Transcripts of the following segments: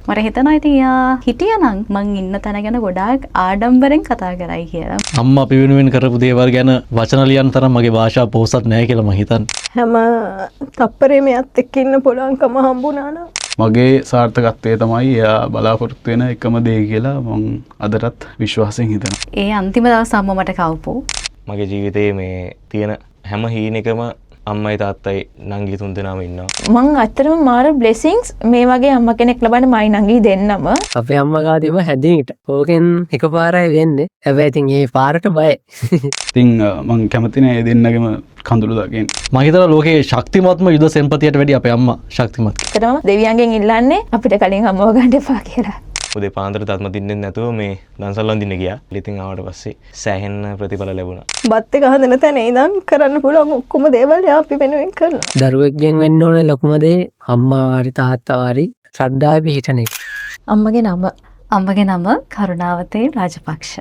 මට හිතෙනවා ඉතින් එයා හිටියනම් මං ඉන්න තැන ගැන ගොඩාක් ආඩම්බරෙන් කතා කරයි කියලා. අම්මා අපි වෙනුවෙන් කරපු දේවල් ගැන වචන ලියන්න තරම් මගේ භාෂාව පොහොසත් නෑ කියලා මං හිතන්නේ. හැම තප්පරේම එයත් එක්ක ඉන්න පුළුවන්කම හම්බුණා නම් මගේ සාර්ථකත්වය තමයි එයා බලාපොරොත්තු වෙන එකම දේ කියලා මං අදටත් විශ්වාසයෙන් හිතනවා. ඒ අන්තිම දවස් අම්මා මට කවපු. මගේ ජීවිතයේ මේ තියෙන හැම හීනෙකම අම්මයි තාත්තයි නංගි තුන් දෙනාම ඉන්නවා. මං ඇත්තටම මාර බ්ලෙසිංස් මේ වගේ අම්මා කෙනෙක් ලබන්න මයි නංගි දෙන්නම. අපේ අම්මා ගාව තිබ්බ හැදිනීට. ඕකෙන් එකපාරයි වෙන්නේ. හැබැයි ඉතින් ඒ පාරට බයයි. ඉතින් මං කැමති නෑ ඒ දෙන්නගෙම කඳුළු දකින්න. මං හිතනවා ලෝකයේ ශක්තිමත්ම යුද සෙන්පතියට වැඩිය අපේ අම්මා ශක්තිමත්. ඇත්තටම දෙවියන්ගෙන් ඉල්ලන්නේ අපිට කලින් අම්මව ගන්න එපා කියලා. උදේ පාන්දර දත්ම දින්නෙත් නැතුව මේ දන්සල් වඳින්න ගියා. ඉතින් ආවට පස්සේ සෑහෙන ප්‍රතිඵල ලැබුණා. බත් එක හදන තැන ඉඳන් කරන්න පුළුවන් ඔක්කොම දේවල් එයා අපි වෙනුවෙන් කරනවා. දරුවෙක්ගෙන් වෙන්න ඕන ලොකුම දේ අම්මා හරි තාත්තා හරි ශ්‍රද්ධාවේ පිහිටන එක. අම්මගේ නම? අම්මගේ නම කරුණාවතේ රාජපක්ෂ.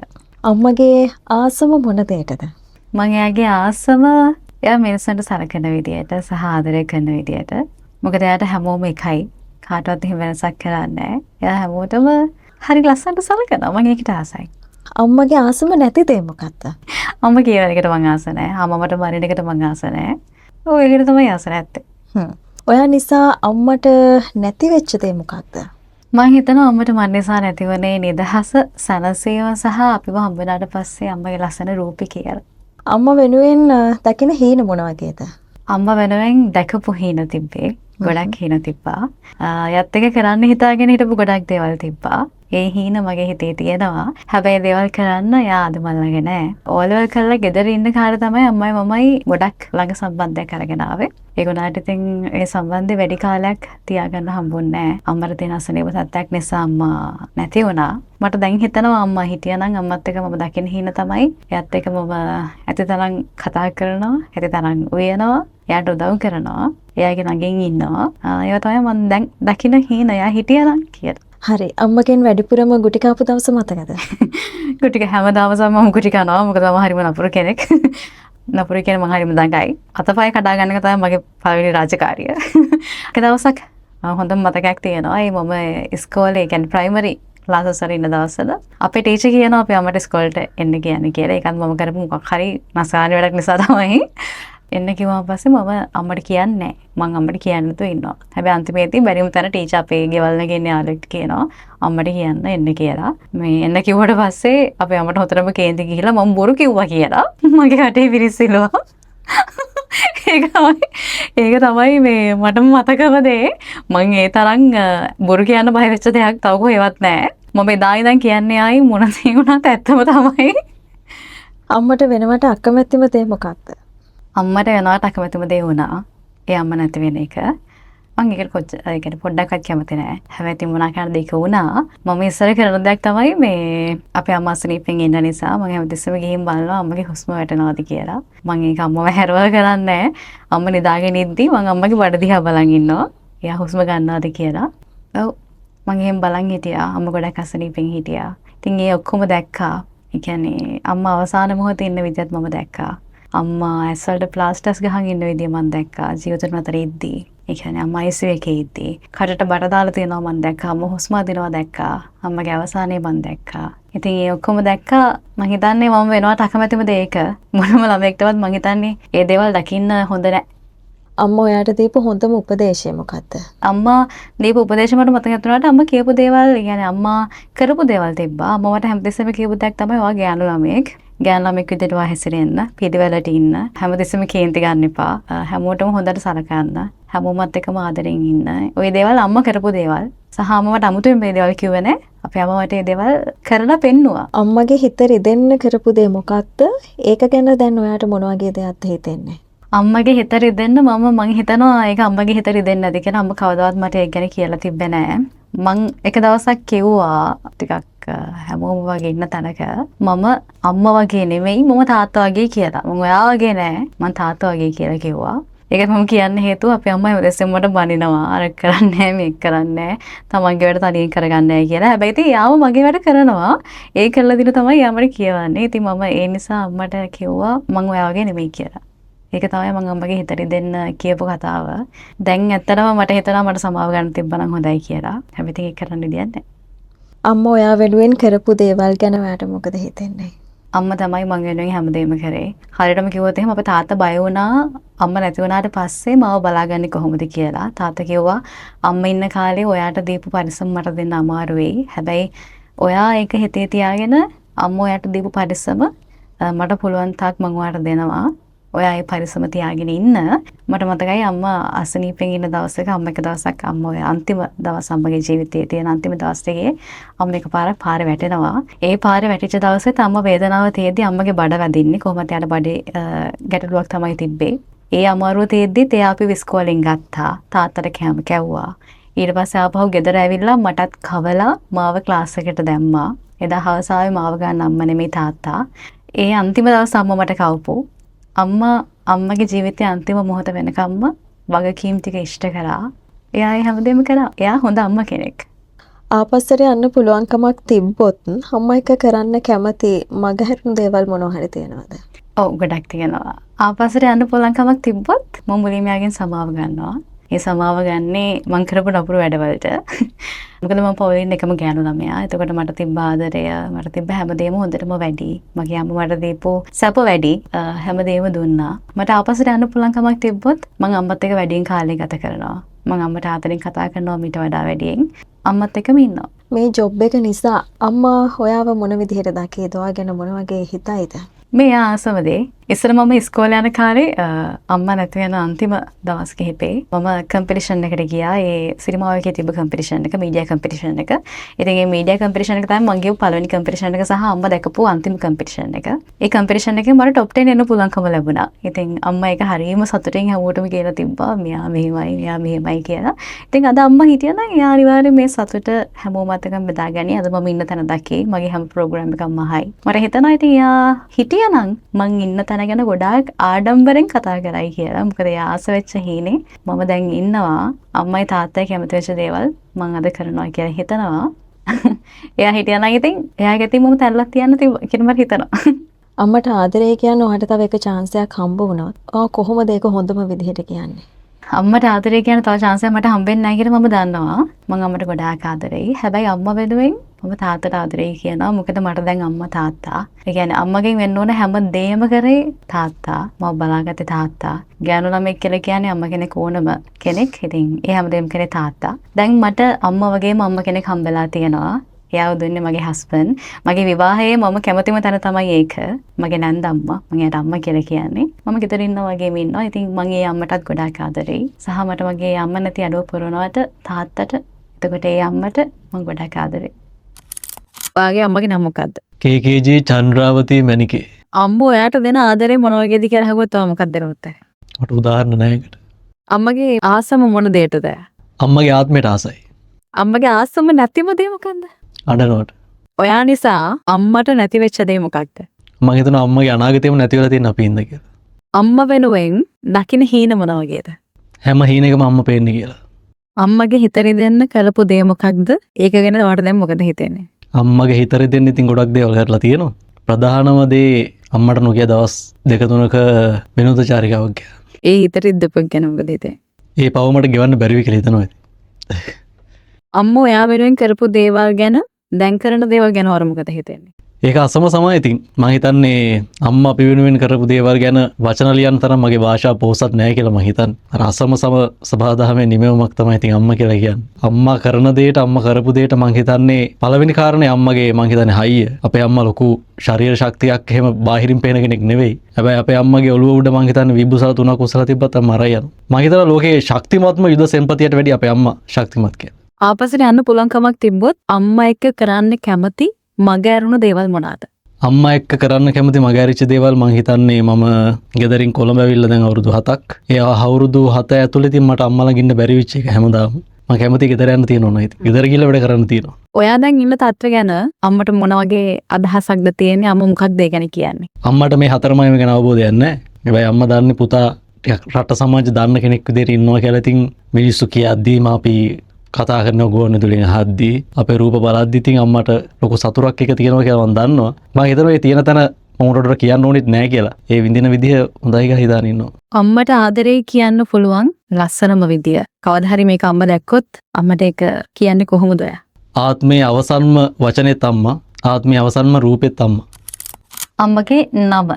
අම්මගේ ආසම මොන දෙයටද? මං එයාගේ ආසම එයා මිනිස්සුන්ට සලකන විදියට සහ ආදරය කරන විදියට. මොකද එයාට හැමෝම එකයි. කාටවත් එහෙම වෙනසක් කරන්නේ නැහැ. එයා හැමෝටම හරි ලස්සනට සලකනවා. මං ඒකට ආසයි. අම්මගේ ආසම නැති දේ මොකක්ද? අම්මා කියවන එකට මං ආස නැහැ. අම්මා මට මරින එකට මං ආස නැහැ. ඔව් ඒකට තමයි ආස නැත්තේ. ඔයා නිසා අම්මට නැති වෙච්ච දේ මොකක්ද? මං හිතනවා අම්මට මන් නිසා නැතිවනේ නිදහස, සැනසීම සහ අපිව හම්බ වුණාට පස්සේ අම්මගේ ලස්සන රූපේ කියලා. අම්මා වෙනුවෙන් දකින හීන මොන වගේද? අම්මා වෙනුවෙන් දැකපු හීන තිබ්බේ. ගොඩක් හීන තිබ්බා. එයත් එක්ක කරන්න හිතාගෙන හිටපු ගොඩක් දේවල් තිබ්බා. ඒ හීන මගේ හිතේ තියෙනවා. හැබැයි දේවල් කරන්න එයා අද මන් ළඟ නෑ. ඕ ලෙවල් කරලා ගෙදර ඉන්න කාලේ තමයි අම්මයි මමයි ගොඩක් ළඟ සම්බන්ධයක් අරගෙන ආවේ. ඒ වුණාට ඉතින් ඒ සම්බන්ධය වැඩි කාලයක් තියාගන්න හම්බුන්නේ නෑ. අම්මට තියෙන අසනීප තත්ත්වයක් නිසා අම්මා නැති වුණා. මට දැන් හිතෙනවා අම්මා හිටියනම් අම්මත් එක්ක මම දකින හීන තමයි එයාත් එක්ක මම ඇති තරම් කතා කරනවා, ඇති තරම් උයනවා, එයාට උදව් කරනවා, එයාගේ ළඟින් ඉන්නවා. ඒවා තමයි මම දැන් දකින හීන එයා හිටියනම් කියලා. හරි. අම්මගෙන් වැඩිපුරම ගුටි කාපු දවස මතකද? ගුටි හැම දවසම මම ගුටි කනවා. මොකද මම හරිම නපුරු කෙනෙක්. නපුරු කියන්නේ මං හරිම දඟයි. අතපය කඩා ගන්න එක තමයි මගේ පළවෙනි රාජකාරිය. එක දවසක් හොඳම මතකයක් තියෙනවා. ඒ මම ඉස්කෝලේ, ඒ කියන්නේ ප්‍රයිමරි ක්ලාසස් වල ඉන්න දවස්වල අපේ ටීචර් කියනවා අපේ අම්මට ඉස්කෝලේට එන්න කියන්නේ කියලා. ඒකත් මම කරපු මොකක් හරි නසානි වැඩක් නිසා තමයි. එන්න කිව්වම පස්සේ මම අම්මට කියන්නේ නැහැ. මං අම්මට කියන්නේ නැතුව ඉන්නවා. හැබැයි අන්තිමේදී බැරිම තැන ටීචර් අපේ ගෙවල් ළඟ ඉන්න යාළුවෙක්ට කියනවා අම්මට කියන්න එන්න කියලා. මේ එන්න කිව්වට පස්සේ අපේ අම්මට හොතරම කේන්ති ගිහිල්ලා මං බොරු කිව්වා කියලා මගේ කටේ පිරිසිලුවා. ඒක තමයි මේ මටම මතකම දේ. මං ඒ තරම් බොරු කියන්න බය වෙච්ච දෙයක් තව කොහෙවත් නෑ. මම එදා ඉඳන් කියන්නේ ආයි මොන දේ වුණත් ඇත්තම තමයි. අම්මට වෙනවට අකමැතිම දේ මොකක්ද? අම්මට වෙනවට අකමැතිම දේ වුණා. ඒ අම්ම නැති වෙන එක. මං ඒකට කොච්චර, ඒ කියන්නේ පොඩ්ඩක්වත් කැමති නෑ. හැබැයි ඉතින් මොනා කරන්නද ඒක වුණා. මම ඉස්සර කරන දෙයක් තමයි මේ අපේ අම්මා අසනීපෙන් ඉන්න නිසා මං හැමතිස්සෙම ගිහින් බලනවා අම්මගේ හුස්ම වැටෙනවද කියලා. මං ඒක අම්මව හැරවල කරන්නේ නෑ. අම්මා නිදාගෙන ඉද්දි මං අම්මගේ බඩ දිහා බලන් ඉන්නවා. එයා හුස්ම ගන්නවද කියලා. ඔව් මං එහෙම බලන් හිටියා. අම්මා ගොඩක් අසනීපෙන් හිටියා. ඉතින් ඒ ඔක්කොම දැක්කා. ඒ කියන්නේ අම්මා අවසාන මොහොතේ ඉන්න විදියත් මම දැක්කා. අම්මා ඇස් වලට ප්ලාස්ටර්ස් ගහන් ඉන්න විදිය මං දැක්කා ජීවිතුන් අතර ඉද්දි. ඒ කියන්නේ අම්මා ICU එකේ ඉද්දි. කටට බට දාලා තියෙනවා මං දැක්කා. අම්මා හුස්ම අදිනවා දැක්කා. අම්මගේ අවසානයේ මං දැක්කා. ඉතින් ඒ ඔක්කොම දැක්කා. මං හිතන්නේ මම වෙනවට අකමැතිම දේ ඒක. මොනම ළමයෙක්ටවත් මං හිතන්නේ ඒ දේවල් දකින්න හොඳ නෑ. අම්මා ඔයාට දීපු හොඳම උපදේශය මොකද්ද? අම්මා දීපු උපදේශ මට මතක නැතුණාට අම්මා කියපු දේවල්, ඒ කියන්නේ අම්මා කරපු දේවල් තිබ්බා. අම්මා මට හැමතිස්සෙම කියපු දෙයක් තමයි ඔයා ගෑනු ළමයෙක්. ගෑනු ළමෙක් විදිහට ඔයා හැසිරෙන්න, පිළිවෙලට ඉන්න, හැමතිස්සෙම කේන්ති ගන්න එපා, හැමෝටම හොඳට සලකන්න, හැමෝමත් එක්කම ආදරෙන් ඉන්න. ඔය දේවල් අම්මා කරපු දේවල්. සහ අම්මා මට අමුතුවෙන් මේ දේවල් කිව්වේ නෑ. අපේ අම්මා මට මේ දේවල් කරලා පෙන්නුවා. අම්මගේ හිත රිදෙන්න කරපු දේ මොකක්ද? ඒක ගැන දැන් ඔයාට මොන වගේ දෙයක්ද හිතෙන්නේ? අම්මගේ හිත රිදෙන්න මං හිතනවා ඒක අම්මගේ හිත රිදෙන්නේ නැති කියලා. අම්මා කවදාවත් මට ඒක ගැන කියලා තිබ්බේ නෑ. මං එක දවසක් කිව්වා ටිකක් හැමෝම වගේ ඉන්න තැනක මම අම්මා වගේ නෙමෙයි මම තාත්තා වගේ කියලා. මං ඔයා වගේ නෑ මං තාත්තා වගේ කියලා කිව්වා. ඒක මම කියන්න හේතුව අපේ අම්මා හැමතිස්සෙම මට බනිනවා. අර කරන්නේ නෑ මේක කරන්නේ නෑ තමන්ගේ වැඩ තනියෙන් කරගන්නේ නෑ කියලා. හැබැයි ඉතින් එයාම මගේ වැඩ කරනවා. ඒ කරලා දින තමයි එයා මට කියවන්නේ. ඉතින් මම ඒ නිසා අම්මට කිව්වා මං ඔයා වගේ නෙමෙයි කියලා. ඒක තමයි මං අම්මගේ හිත රිදෙන්න කියපු කතාව. දැන් ඇත්තටම මට හිතෙනවා මට සමාව ගන්න තිබ්බනම් හොඳයි කියලා. හැබැයි ඉතින් ඒක කරන්න විදියක් නැහැ. අම්මා ඔයා වෙනුවෙන් කරපු දේවල් ගැන ඔයාට මොකද හිතෙන්නේ? අම්මා තමයි මං වෙනුවෙන් හැමදේම කරේ. හරියටම කිව්වොත් එහෙම අපේ තාත්තා බය වුණා අම්මා නැති වුණාට පස්සේ මාව බලාගන්නේ කොහොමද කියලා. තාත්තා කිව්වා අම්මා ඉන්න කාලේ ඔයාට දීපු පරිස්සම මට දෙන්න අමාරු වෙයි. හැබැයි ඔයා ඒක හිතේ තියාගෙන අම්මා ඔයාට දීපු පරිස්සම මට පුළුවන් තාක් මං ඔයාට දෙනවා. ඔයා ඒ පරිස්සම තියාගෙන ඉන්න. මට මතකයි අම්මා අසනීපෙන් ඉන්න දවසක අම්මා එක දවසක් අම්මා ඔය අන්තිම දවස් අම්මගේ ජීවිතයේ තියෙන අන්තිම දවස් ටිකේ අම්මා එකපාරක් පාරේ වැටෙනවා. ඒ පාරේ වැටිච්ච දවසෙත් අම්මා වේදනාව තියෙද්දි අම්මගේ බඩ වැදින්නේ. කොහොමද එයාට බඩේ ගැටලුවක් තමයි තිබ්බේ. ඒ අමාරුව තියෙද්දිත් එයා අපි ඉස්කෝලෙන් ගත්තා. තාත්තට කෑම කැව්වා. ඊට පස්සේ ආපහු ගෙදර ඇවිල්ලා මටත් කවලා මාව ක්ලාස් එකට දැම්මා. එදා හවස ආවේ මාව ගන්න අම්මා නෙමෙයි තාත්තා. ඒ අන්තිම දවස් අම්මා මට කවපු. අම්මා අම්මගේ ජීවිතයේ අන්තිම මොහොත වෙනකම්ම වගකීම් ටික ඉෂ්ට කරා. එයා ඒ හැමදේම කරා. එයා හොඳ අම්මා කෙනෙක්. ආපස්සට යන්න පුළුවන්කමක් තිබ්බොත් අම්මා එක්ක කරන්න කැමති මගහැරුණු දේවල් මොනවා හරි තියෙනවද? ඔව්, ගොඩක් තියෙනවා. ආපස්සට යන්න පුළුවන්කමක් තිබ්බොත් මම මුලින්ම එයාගෙන් සමාව ගන්නවා. ඒ සමාව ගන්නේ මං කරපු නපුරු වැඩවලට. මොකද මම පවුලේ ඉන්න එකම ගෑනු ළමයා. එතකොට මට තිබ්බ ආදරය, මට තිබ්බ හැමදේම හොඳටම වැඩි. මගේ අම්මා මට දීපු සැප වැඩි. හැමදේම දුන්නා. මට ආපස්සට යන්න පුළුවන්කමක් තිබ්බොත් මං අම්මත් එක්ක වැඩියෙන් කාලය ගත කරනවා. මං අම්මට ආදරෙන් කතා කරනවා මීට වඩා වැඩියෙන්. අම්මත් එක්කම ඉන්නවා. මේ ජොබ් එක නිසා අම්මා ඔයාව මොන විදිහට දකීද? ඔයා ගැන මොන වගේ හිතයිද? මේ ආසම දේ. ඉස්සර මම ඉස්කෝලේ යන කාලේ අම්මා නැති වෙන අන්තිම දවස් කිහිපේ මම කම්පිටිෂන් එකට ගියා. ඒ සිරිමාව එකේ තිබ්බ කම්පිටිෂන් එක, මීඩියා කම්පිටිෂන් එක. ඉතින් ඒ මීඩියා කම්පිටිෂන් එක තමයි මං ගියපු පළවෙනි කම්පිටිෂන් එක සහ අම්මා දැකපු අන්තිම කම්පිටිෂන් එක. ඒ කම්පිටිෂන් එකෙන් මට টොප් 10 එන්න පුළුවන්කම ලැබුණා. ඉතින් අම්මා ඒක හරියම සතුටින් හැමෝටම කියලා තිබ්බා. මෙයා මෙහෙමයි, මෙයා මෙහෙමයි කියලා. ඉතින් අද අම්මා හිටියනම් එයා අනිවාර්යයෙන් මේ සතුට හැමෝමත් එක්කම බෙදාගනි. අද මම ඉන්න තැන දකි. මගේ හැම ප්‍රෝග්‍රෑම් එකක්ම අහයි. මට හිතෙනවා ඉතින් එයා හිටියනම් මං ඉන්න තැන ගැන ගොඩාක් ආඩම්බරෙන් කතා කරයි කියලා. මොකද එයා ආස වෙච්ච හීනේ මම දැන් ඉන්නවා. අම්මයි තාත්තයි කැමති වෙච්ච දේවල් මං අද කරනවා කියලා හිතනවා. එයා හිටියනම් ඉතින් එයාගේ අතින් මම තැල්ලක් තියන්න තිබ්බ කියලා මට හිතෙනවා. අම්මට ආදරේ කියන්න ඔයාට තව එක චාන්ස් එකක් හම්බ වුණොත් ඔයා කොහොමද ඒක හොඳම විදිහට කියන්නේ? අම්මට ආදරේ කියන්න තව චාන්ස් එකක් මට හම්බෙන්නේ නැහැ කියලා මම දන්නවා. මං අම්මට ගොඩාක් ආදරෙයි. හැබැයි අම්මා වෙනුවෙන් මම තාත්තට ආදරෙයි කියනවා. මොකද මට දැන් අම්මා තාත්තා. ඒ කියන්නේ අම්මගෙන් වෙන්න ඕන හැම දෙයක්ම කරේ තාත්තා. මම බලාගත්තේ තාත්තා. ගෑනු ළමෙක් කියලා කියන්නේ අම්මා කෙනෙක් ඕනම කෙනෙක්. ඉතින් ඒ හැම දෙයක්ම කරේ තාත්තා. දැන් මට අම්මා වගේම අම්මා කෙනෙක් හම්බෙලා තියෙනවා. එයාව දුන්නේ මගේ හස්බන්ඩ්. මගේ විවාහයේ මම කැමතිම තැන තමයි ඒක. මගේ නැන්දම්මා. මං එයාට අම්මා කියලා කියන්නේ. මම ගෙදර ඉන්නා වගේම ඉන්නවා. ඉතින් මං ඒ අම්මටත් ගොඩාක් ආදරෙයි. සහ මට මගේ අම්මා නැති අඩුව පුරවනවට තාත්තට, එතකොට ඒ අම්මට මං ගොඩාක් ආදරෙයි. ඔයාගේ අම්මගේ නම මොකද්ද? KKG Chandrawathi Menike. අම්මෝ ඔයාට දෙන ආදරේ මොන වගේද කියලා අහුවොත් ඔයා මොකක්ද දෙන උත්තරේ? මට උදාහරණ නෑ ඒකට. අම්මගේ ආසම මොන දෙයටද? අම්මගේ ආත්මයට ආසයි. අම්මගේ ආසම නැතිම දේ මොකද්ද? අඬනවට. ඔයා නිසා අම්මට නැති වෙච්ච දේ මොකක්ද? මං හිතනවා අම්මගේ අනාගතේම නැති වෙලා තියෙන අපි හින්දා කියලා. අම්මා වෙනුවෙන් දකින හීන මොන වගේද? හැම හීනකම අම්මා පේන්නේ කියලා. අම්මගේ හිත රිදෙන්න කරපු දේ මොකක්ද? ඒක ගැන ඔයාට දැන් මොකද හිතෙන්නේ? අම්මගේ හිත රිදෙන්න ඉතින් ගොඩක් දේවල් කරලා තියෙනවා. ප්‍රධානම දේ අම්මට නොකිය දවස් දෙක තුනක විනෝද චාරිකාවක් ගියා. ඒ හිත රිද්දපු එක ගැන මොකද හිතෙන්නේ? ඒ පව මට ගෙවන්න බැරි වෙයි කියලා හිතනවා ඉතින්. අම්මෝ ඔයා වෙනුවෙන් කරපු දේවල් ගැන දැන් කරන දේවල් ගැන ඔයාට මොකද හිතෙන්නේ? ඒක අසම සමයි ඉතින්. මං හිතන්නේ අම්මා අපි වෙනුවෙන් කරපු දේවල් ගැන වචන ලියන්න තරම් මගේ භාෂාව පොහොසත් නෑ කියලා මං හිතන්නේ. අර අසම සම සබහාදහමේ නිමවුමක් තමයි ඉතින් අම්මා කියලා කියන්නේ. අම්මා කරන දේට අම්මා කරපු දේට මං හිතන්නේ පළවෙනි කාරණේ අම්මගේ මං හිතන්නේ හයිය. අපේ අම්මා ලොකු ශරීර ශක්තියක් එහෙම බාහිරින් පේන කෙනෙක් නෙවෙයි. හැබැයි අපේ අම්මගේ ඔළුව උඩ මං හිතන්නේ විබුසල තුනක් උසලා තිබ්බත් අම්මා අරයි යනවා. මං හිතනවා ලෝකේ ශක්තිමත්ම යුද සෙන්පතියට වැඩිය අපේ අම්මා ශක්තිමත් කියලා. ආපස්සට යන්න පුළුවන්කමක් තිබ්බොත් අම්මා එක්ක කරන්න කැමති මග ඇරුණු දේවල් මොනවාද? අම්මා එක්ක කරන්න කැමති මග ඇරිච්ච දේවල් මං හිතන්නේ මම ගෙදරින් කොළඹ ඇවිල්ලා දැන් අවුරුදු 7ක්. ඒ අවුරුදු 7 ඇතුළේ ඉතින් මට අම්මා ළඟ ඉන්න බැරි වෙච්ච එක හැමදාම. මං කැමති ගෙදර යන්න තියෙනවා නේද? ගෙදර ගිහලා වැඩ කරන්න තියෙනවා. ඔයා දැන් ඉන්න තත්ත්වය ගැන අම්මට මොන වගේ අදහසක්ද තියෙන්නේ? අම්මා මොකක්ද ඒ ගැන කියන්නේ? අම්මට මේ හතරමයම ගැන අවබෝධයක් නැහැ. හැබැයි අම්මා දන්නේ පුතා ටිකක් රට සමාජ දන්න කෙනෙක් විදිහට ඉන්නවා කියලා. ඉතින් මිනිස්සු කියද්දීම අපි කතා කරන ගුවන් විදුලියෙන් අහද්දී අපේ රූප බලද්දී ඉතින් අම්මට ලොකු සතුටක් එක තියෙනවා කියලා මං දන්නවා. මං හිතනවා මේ තියෙන තැන මම උඩට කියන්න ඕනෙත් නෑ කියලා. ඒ විඳින විදිහ හොඳයි කියලා හිතාන ඉන්නවා. අම්මට ආදරේ කියන්න පුළුවන් ලස්සනම විදිය. කවදා හරි මේක අම්මා දැක්කොත් අම්මට ඒක කියන්නේ කොහොමද ඔයා? ආත්මයේ අවසන්ම වචනේත් අම්මා, ආත්මයේ අවසන්ම රූපෙත් අම්මා. අම්මගේ නම.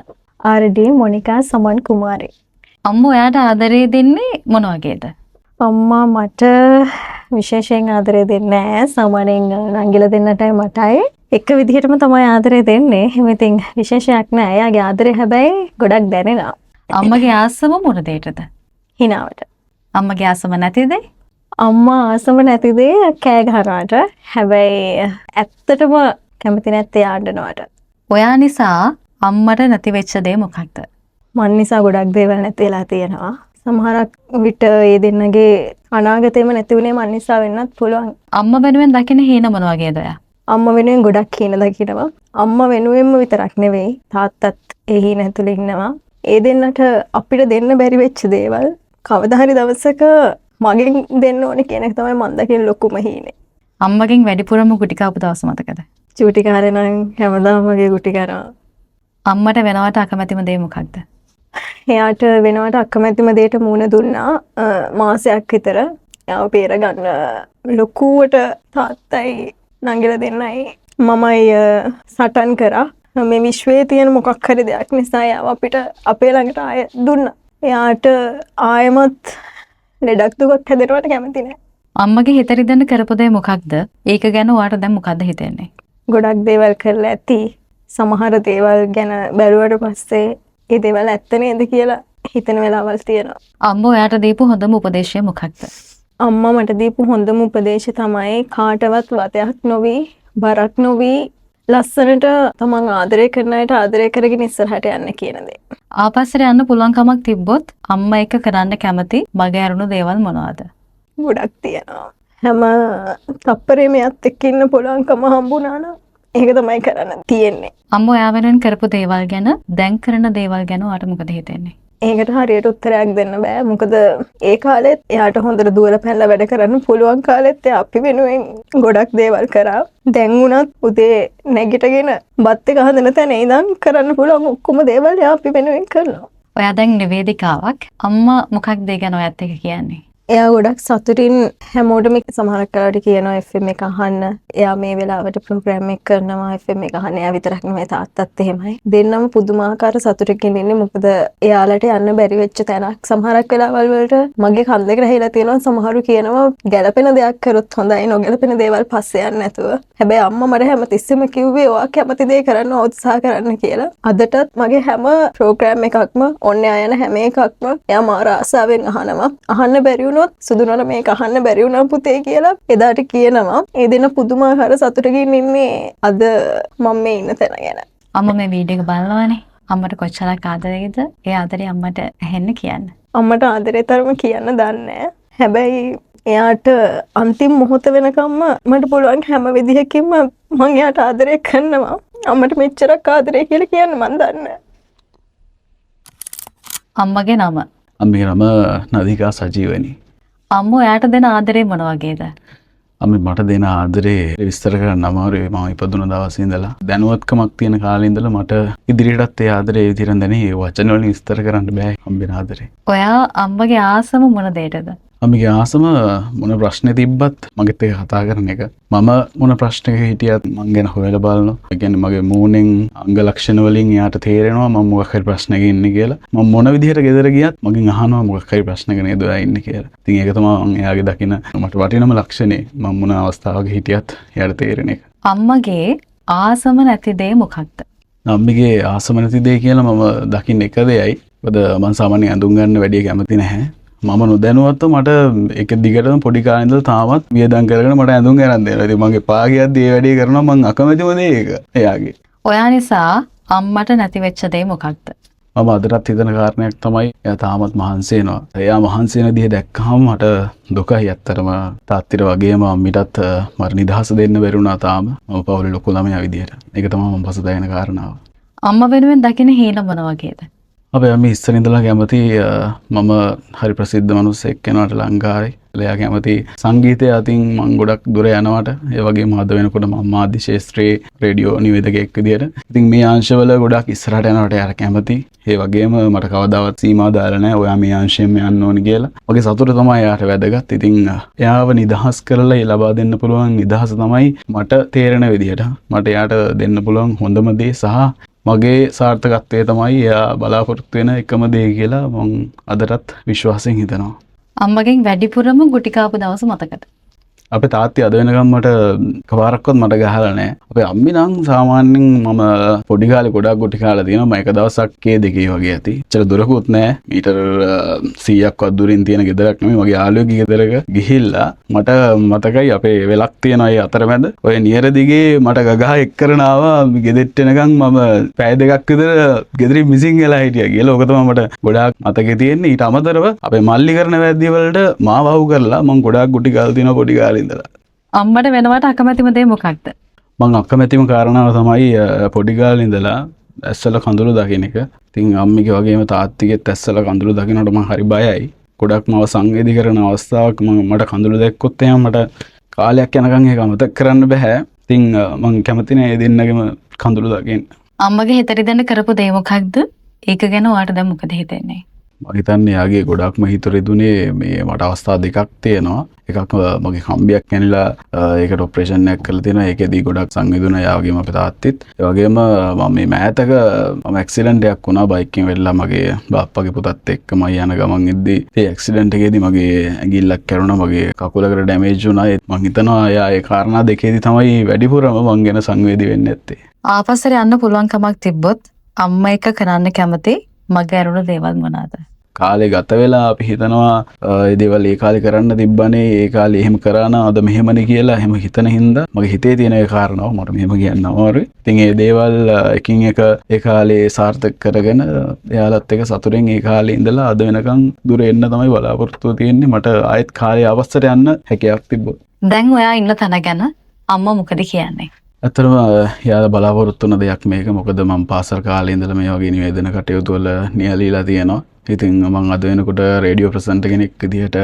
ආර්.ඩී. මොනිකා සමන් කුමාරි. අම්මා ඔයාට ආදරේ දෙන්නේ මොන වගේද? අම්මා මට විශේෂයෙන් ආදරේ දෙන්නේ නෑ. සාමාන්‍යයෙන් නංගිලා දෙන්නටයි මටයි එක විදිහටම තමයි ආදරේ දෙන්නේ. එහෙම ඉතින් විශේෂයක් නෑ. එයාගේ ආදරේ හැබැයි ගොඩක් දැනෙනවා. අම්මගේ ආසම මොන දෙයටද? හිනාවට. අම්මගේ ආසම නැති දේ? අම්මා ආසම නැති දේ කෑ ගහනවට. හැබැයි ඇත්තටම කැමති නැත්තේ ආඩනවට. ඔයා නිසා අම්මට නැති වෙච්ච දේ මොකක්ද? මන් නිසා ගොඩක් දේවල් නැති වෙලා තියෙනවා. සමහරක් විට ඒ දෙන්නගේ අනාගතේම නැති වුණේ මන් නිසා වෙන්නත් පුළුවන්. අම්මා වෙනුවෙන් දකින හීන මොන වගේද ඔයා? අම්මා වෙනුවෙන් ගොඩක් හීන දකිනවා. අම්මා වෙනුවෙන්ම විතරක් නෙවෙයි, තාත්තත් ඒ හීන ඇතුලේ ඉන්නවා. ඒ දෙන්නට අපිට දෙන්න බැරි වෙච්ච දේවල් කවදා හරි දවසක මගෙන් දෙන්න ඕනේ කියන එක තමයි මන් දකින ලොකුම හීනේ. අම්මගෙන් වැඩිපුරම ගුටි කාපු දවස මතකද? චූටි කාලේ නම් හැමදාම වගේ ගුටි කනවා. අම්මට වෙනවට අකමැතිම දේ මොකක්ද? එයාට වෙනවට අකමැතිම දෙයට මුණ දුන්නා මාසයක් විතර. එයාව බේර ගන්න ලොකුවට තාත්තයි නංගිලා දෙන්නයි මමයි සටන් කරා. මේ විශ්වයේ තියෙන මොකක් හරි දෙයක් නිසා එයාව අපිට අපේ ළඟට ආය දුන්නා. එයාට ආයෙමත් ලෙඩක් දුකක් හැදෙනවට කැමති නෑ. අම්මගේ හිත රිදෙන්න කරපු දේ මොකක්ද? ඒක ගැන ඔයාට දැන් මොකද්ද හිතෙන්නේ? ගොඩක් දේවල් කරලා ඇති. සමහර දේවල් ගැන බැලුවට පස්සේ ඒ දේවල් ඇත්ත නේද කියලා හිතන වෙලාවල් තියෙනවා. අම්මා ඔයාට දීපු හොඳම උපදේශය මොකක්ද? අම්මා මට දීපු හොඳම උපදේශය තමයි කාටවත් වදයක් නොවි, බරක් නොවි, ලස්සනට තමන් ආදරය කරන අයට ආදරය කරගෙන ඉස්සරහට යන්න කියන දේ. ආපස්සට යන්න පුළුවන් කමක් තිබ්බොත් අම්මා එක්ක කරන්න කැමති මග ඇරුණු දේවල් මොනවද? ගොඩක් තියෙනවා. හැම තප්පරේම එයත් එක්ක ඉන්න පුළුවන්කම හම්බුණා නම් ඒක තමයි කරන්න තියෙන්නේ. අම්මා ඔයා වෙනුවෙන් කරපු දේවල් ගැන, දැන් කරන දේවල් ගැන ඔයාට මොකද හිතෙන්නේ? ඒකට හරියට උත්තරයක් දෙන්න බෑ. මොකද ඒ කාලෙත් එයාට හොඳට දුවලා පැනලා වැඩ කරන්න පුළුවන් කාලෙත් එයා අපි වෙනුවෙන් ගොඩක් දේවල් කරා. දැන් වුණත් උදේ නැගිටගෙන බත් එක හදන තැන ඉඳන් කරන්න පුළුවන් ඔක්කොම දේවල් එයා අපි වෙනුවෙන් කරනවා. ඔයා දැන් නිවේදිකාවක්. අම්මා මොකක්ද ඒ ගැන ඔයත් එක්ක කියන්නේ? එයා ගොඩක් සතුටින් හැමෝටම සමහරක් වෙලාවට කියනවා FM එක අහන්න. එයා මේ වෙලාවට ප්‍රෝග්‍රෑම් එක කරනවා FM එක අහන්න. එයා විතරක් නෙමෙයි තාත්තත් එහෙමයි. දෙන්නම පුදුමාකාර සතුටකින් ඉන්නේ. මොකද එයාලට යන්න බැරි වෙච්ච තැනක්. සමහරක් වෙලාවල් වලට මගේ කන් දෙකට ඇහිලා තියෙනවා සමහරු කියනවා ගැළපෙන දෙයක් කරොත් හොඳයි, නොගැළපෙන දේවල් පස්සේ යන්න නැතුව. හැබැයි අම්මා මට හැමතිස්සෙම කිව්වේ ඔයා කැමති දේ කරන්න උත්සාහ කරන්න කියලා. අදටත් මගේ හැම ප්‍රෝග්‍රෑම් එකක්ම ඔන්න යන හැම එකක්ම එයා මාර ආසාවෙන් අහනවා. අහන්න බැරි වුණොත් සුදුනට මේක අහන්න බැරි වුණා පුතේ කියලා එදාට කියනවා. ඒ දෙන පුදුමාකාර සතුටකින් ඉන්නේ අද මම මේ ඉන්න තැන ගැන. අම්මා මේ වීඩියෝ එක බලනවානේ. අම්මට කොච්චරක් ආදරේද? ඒ ආදරේ අම්මට ඇහෙන්න කියන්න. අම්මට ආදරේ තරම කියන්න දන්නේ නැහැ. හැබැයි එයාට අන්තිම මොහොත වෙනකම්ම මට පුළුවන් හැම විදිහකින්ම මං එයාට ආදරේ කරනවා. අම්මට මෙච්චරක් ආදරේ කියලා කියන්න මං දන්නේ නැහැ. අම්මගේ නම. අම්මගේ නම නදිකා සජීවනි. අම්මා ඔයාට දෙන ආදරේ මොන වගේද? අම්මේ මට දෙන ආදරේ විස්තර කරන්න අමාරුයි. මම ඉපදුන දවසේ ඉඳලා දැනුවත්කමක් තියෙන කාලේ ඉඳලා මට ඉදිරියටත් ඒ ආදරේ ඒ විදිහට දැනේ. ඒ වචන වලින් විස්තර කරන්න බෑ හම්බෙන ආදරේ. ඔයා අම්මගේ ආසම මොන දෙයටද? අම්මගේ ආසම මොන ප්‍රශ්නේ තිබ්බත් මගෙත් එක්ක කතා කරන එක. මම මොන ප්‍රශ්නයක හිටියත් මං ගැන හොයලා බලනවා. ඒ කියන්නේ මගේ මූණෙන් අංග ලක්ෂණ වලින් එයාට තේරෙනවා මම මොකක් හරි ප්‍රශ්නයක ඉන්නේ කියලා. මම මොන විදිහට ගෙදර ගියත් මගෙන් අහනවා මොකක් හරි ප්‍රශ්නයක නේද ඔයා ඉන්නේ කියලා. ඉතින් ඒක තමයි මං එයාගේ දකින මට වටිනම ලක්ෂණේ. මම මොන අවස්ථාවක හිටියත් එයාට තේරෙන එක. අම්මගේ ආසම නැති දේ මොකක්ද? අම්මගේ ආසම නැති දේ කියලා මම දකින්න එක දෙයයි. මොකද මං සාමාන්‍යයෙන් ඇඳුම් ගන්න වැඩි කැමති නැහැ. මම නොදැනුවත්ව මට ඒක දිගටම පොඩි කාලේ ඉඳලා තාමත් වියදම් කරගෙන මට ඇඳුම් අරන් දෙනවා. ඉතින් මගේ පා ගියද්දි ඒ වැඩේ කරනවා මං අකමැතිම දේ ඒක එයාගේ. ඔයා නිසා අම්මට නැති වෙච්ච දේ මොකක්ද? මම අදටත් හිතන කාරණයක් තමයි එයා තාමත් මහන්සි වෙනවා. එයා මහන්සි වෙන දිහ දැක්කහම මට දුකයි ඇත්තටම. තාත්තිට වගේම අම්මිටත් මට නිදහස දෙන්න බැරි වුණා තාම. මම පවුලේ ලොකු ළමයා විදියට. ඒක තමයි මම පසුතැවෙන කාරණාව. අම්මා වෙනුවෙන් දකින හීන මොන වගේද? අපේ අම්මි ඉස්සර ඉඳලා කැමති මම හරි ප්‍රසිද්ධ මිනිස්සෙක් වෙනවට ලංකාවේ. එයා කැමති සංගීතය අතින් මං ගොඩක් දුර යනවට. ඒ වගේම අද වෙනකොට මම මාධ්‍ය ක්ෂේත්‍රයේ රේඩියෝ නිවේදකයෙක් විදියට. ඉතින් මේ අංශවල ගොඩක් ඉස්සරහට යනවට එයාට කැමති. ඒ වගේම මට කවදාවත් සීමා දාලා නැහැ ඔයා මේ අංශයෙන්ම යන්න ඕනි කියලා. මගේ සතුට තමයි එයාට වැදගත්. ඉතින් එයාව නිදහස් කරලා ඒ ලබා දෙන්න පුළුවන් නිදහස තමයි මට තේරෙන විදියට මට එයාට දෙන්න පුළුවන් හොඳම දේ සහ මගේ සාර්ථකත්වය තමයි එයා බලාපොරොත්තු වෙන එකම දේ කියලා මං අදටත් විශ්වාසයෙන් හිතනවා. අම්මගෙන් වැඩිපුරම ගුටි කාපු දවස මතකද? අපේ තාත්ති අද වෙනකම් මට එකපාරක්වත් මට ගහලා නැහැ. අපේ අම්මි නම් සාමාන්‍යයෙන් මම පොඩි කාලේ ගොඩාක් ගුටි කාලා තියෙනවා. මම එක දවසක් කේ දෙකේ වගේ ඇති. එච්චර දුරකුත් නෑ. මීටර් 100ක්වත් දුරින් තියෙන ගෙදරක් නෙමෙයි. මගේ යාළුවෙක්ගේ ගෙදරක ගිහිල්ලා මට මතකයි අපේ වෙලක් තියෙනවා ඒ අතරමැද. ඔය නියර දිගේ මට ගගහ එක් කරන ආවා. ගෙදෙට්ට එනකන් මම පැය දෙකක් විතර ගෙදරින් මිසින් වෙලා හිටියා කියලා. ඕක තමයි මට ගොඩාක් මතකේ තියෙන්නේ. ඊට අමතරව අපේ මල්ලි කරන වැද්දි වලට මාව අහු කරලා මං ගොඩාක් ගුටි කාලා තියෙනවා පොඩි කාලේ ඉඳලා. අම්මට වෙනවට අකමැතිම දේ මොකක්ද? මං අකමැතිම කාරණාව තමයි පොඩි කාලේ ඉඳලා ඇස්වල කඳුළු දකින එක. ඉතින් අම්මිගේ වගේම තාත්තිගෙත් ඇස්වල කඳුළු දකිනකොට මං හරි බයයි. ගොඩක් මාව සංවේදී කරන අවස්ථාවක්. මට කඳුළු දැක්කොත් එහෙම මට කාලයක් යනකම් ඒක අමතක කරන්න බෑ. ඉතින් මං කැමති නෑ ඒ දෙන්නගෙම කඳුළු දකින්න. අම්මගේ හිත රිදෙන්න කරපු දේ මොකක්ද? ඒක ගැන ඔයාට දැන් මොකද හිතෙන්නේ? මං හිතන්නේ එයාගේ ගොඩක්ම හිත රිදුනේ මේ මට අවස්ථා දෙකක් තියෙනවා. එකක් මගේ කම්බියක් කැනිලා ඒකට ඔපරේෂන් එකක් කරලා තියෙනවා. ඒකෙදී ගොඩක් සංවේදුණා එයා වගේම අපේ තාත්තිත්. ඒ වගේම මම මේ මෑතක මම ඇක්සිඩන්ට් එකක් වුණා බයික් එකෙන් වෙලා මගේ බාප්පගේ පුතත් එක්ක මම යන ගමන් ඉද්දී. ඒ ඇක්සිඩන්ට් එකේදී මගේ ඇඟිල්ලක් කැඩුනා, මගේ කකුලකට ඩැමේජ් වුණා. ඒත් මං හිතනවා එයා ඒ කාරණා දෙකේදී තමයි වැඩිපුරම මං ගැන සංවේදී වෙන්නේ නැත්තේ. ආපස්සට යන්න පුළුවන් කමක් තිබ්බොත් අම්මා එක්ක කරන්න කැමති මග ඇරුණු දේවල් මොනවාද? කාලේ ගත වෙලා අපි හිතනවා ඒ දේවල් ඒ කාලේ කරන්න තිබ්බනේ, ඒ කාලේ එහෙම කරා නම් අද මෙහෙමනේ කියලා එහෙම හිතන හින්දා මගේ හිතේ තියෙන ඒ කාරණාව මට මෙහෙම කියන්න අමාරුයි. ඉතින් ඒ දේවල් එකින් එක ඒ කාලේ සාර්ථක කරගෙන එයාලත් එක්ක සතුටෙන් ඒ කාලේ ඉඳලා අද වෙනකන් දුර එන්න තමයි බලාපොරොත්තුව තියෙන්නේ. මට ආයෙත් කාලේ අවස්ථට යන්න හැකියාවක් තිබ්බොත්. දැන් ඔයා ඉන්න තැන ගැන අම්මා මොකද කියන්නේ? ඇත්තටම එයාලා බලාපොරොත්තු වුණ දෙයක් මේක. මොකද මම පාසල් කාලේ ඉඳලා මේ වගේ නිවේදන කටයුතු වල නියැලීලා තියෙනවා. ඉතින් මං අද වෙනකොට රේඩියෝ ප්‍රසන්ටර් කෙනෙක් විදිහට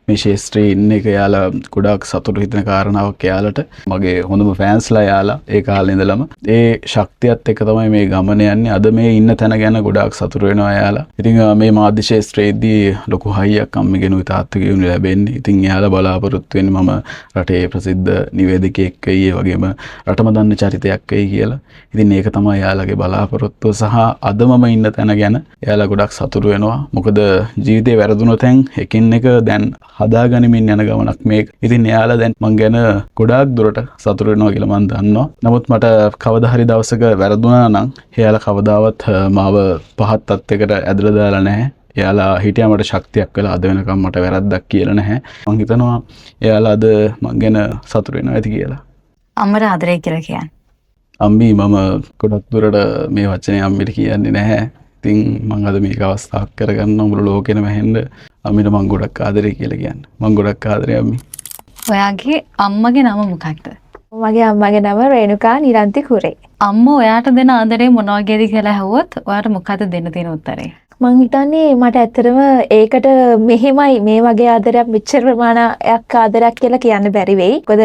මේ ක්ෂේත්‍රයේ ඉන්න එක එයාලා ගොඩාක් සතුටු හිතෙන කාරණාවක් එයාලට. මගේ හොඳම ෆෑන්ස්ලා එයාලා ඒ කාලේ ඉඳලම. ඒ ශක්තියත් එක්ක තමයි මේ ගමන යන්නේ. අද මේ ඉන්න තැන ගැන ගොඩාක් සතුටු වෙනවා එයාලා. ඉතින් මේ මාධ්‍ය ක්ෂේත්‍රයේදී ලොකු හයියක් අම්මිගෙනුයි තාත්තගෙනුයි ලැබෙන්නේ. ඉතින් එයාලා බලාපොරොත්තු වෙන්නේ මම රටේ ප්‍රසිද්ධ නිවේදකයෙක් වෙයි, ඒ වගේම රටම දන්න චරිතයක් වෙයි කියලා. ඉතින් ඒක තමයි එයාලගේ බලාපොරොත්තුව සහ අද මම ඉන්න තැන ගැන එයාලා ගොඩක් සතුටු වෙනවා. මොකද ජීවිතේ වැරදුන තැන් එකින් එක දැන් හදාගනිමින් යන ගමනක් මේක. ඉතින් එයාලා දැන් මං ගැන ගොඩාක් දුරට සතුටු වෙනවා කියලා මං දන්නවා. නමුත් මට කවදා හරි දවසක වැරදුනා නම් එයාලා කවදාවත් මාව පහත් තත්යකට ඇදලා දාලා නැහැ. එයාලා හිටියා මට ශක්තියක් වෙලා අද වෙනකම් මට වැරද්දක් කියලා නැහැ. මං හිතනවා එයාලා අද මං ගැන සතුටු වෙනවා ඇති කියලා. අම්මට ආදරේ කියලා කියන්නේ. අම්මි මම ගොඩක් දුරට මේ වචනේ අම්මිට කියන්නේ නැහැ. ඉතින් මං අද මේක අවස්ථාවක් කරගන්න මුළු ලෝකෙනම ඇහෙන්න අම්මිට මං ගොඩක් ආදරේ කියලා කියන්න. මං ගොඩක් ආදරේ අම්මි. ඔයාගේ අම්මගේ නම මොකක්ද? මගේ අම්මගේ නම රේණුකා නිරන්ති කුරේ. අම්මා ඔයාට දෙන ආදරේ මොන වගේද කියලා ඇහුවොත් ඔයාට මොකද්ද දෙන්න තියෙන උත්තරේ? මං හිතන්නේ මට ඇත්තටම ඒකට මෙහෙමයි මේ වගේ ආදරයක් මෙච්චර ප්‍රමාණයක් ආදරයක් කියලා කියන්න බැරි වෙයි. මොකද